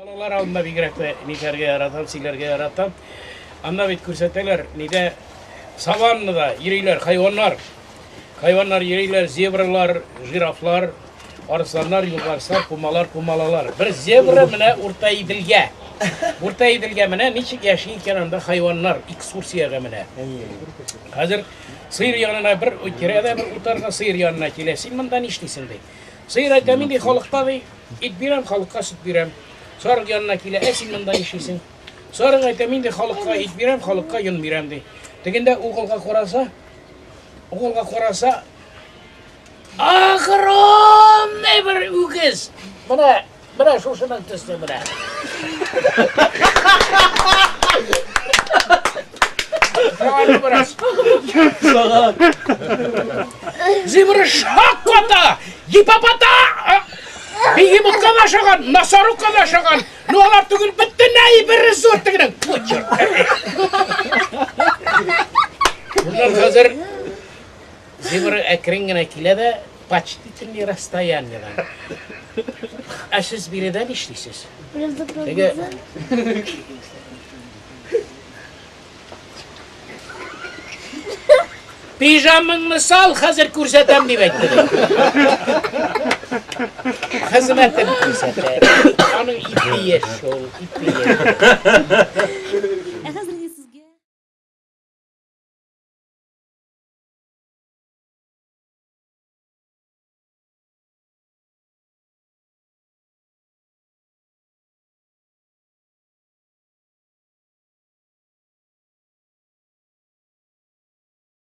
Балалар алдында бигрәк тә нитәргә яратам, сөйләргә яратам. Анда бит күрсәтәләр, нидә саваннада йөриләр хайваннар. Хайваннар йөриләр, зебралар, жирафлар, арысланнар, юлбарыслар, пумалар, пумалалар. Бер зебра менә Урта Иделгә. Урта Иделгә менә ничек яши икән анда хайваннар экскурсиягә менә. Хәзер сыер янына бер керә дә бер утарга сыер янына килә. Син монда нишлисең ди. Сыер әйтә, мин ди халыкта ди, ит бирәм, халыкка сөт бирәм. Сарык янына килә, ә син монда нишлисең? Сарык әйтә, мин ди халыкка ит бирәм, халыкка йон бирәм ди. Тегендә угылга караса, угылга караса, огромный бер үгез. Менә, менә шушының төсле менә. Зебра шак ката! Гипопота! Бегемотка да ашаган, носорогка да ашаган. Ну алар түгел, бөтенләй бер зур тегенең. Фу, черт. Моннан хәзер зебра әкрен генә килә дә почтительный расстояниедан. Ә сез биредә нишлисез? Теге Пижамыңны сал, хәзер күрсәтәм дип әйтте. Хезмәтен күрсәтә. Аның ипие шул, ипие.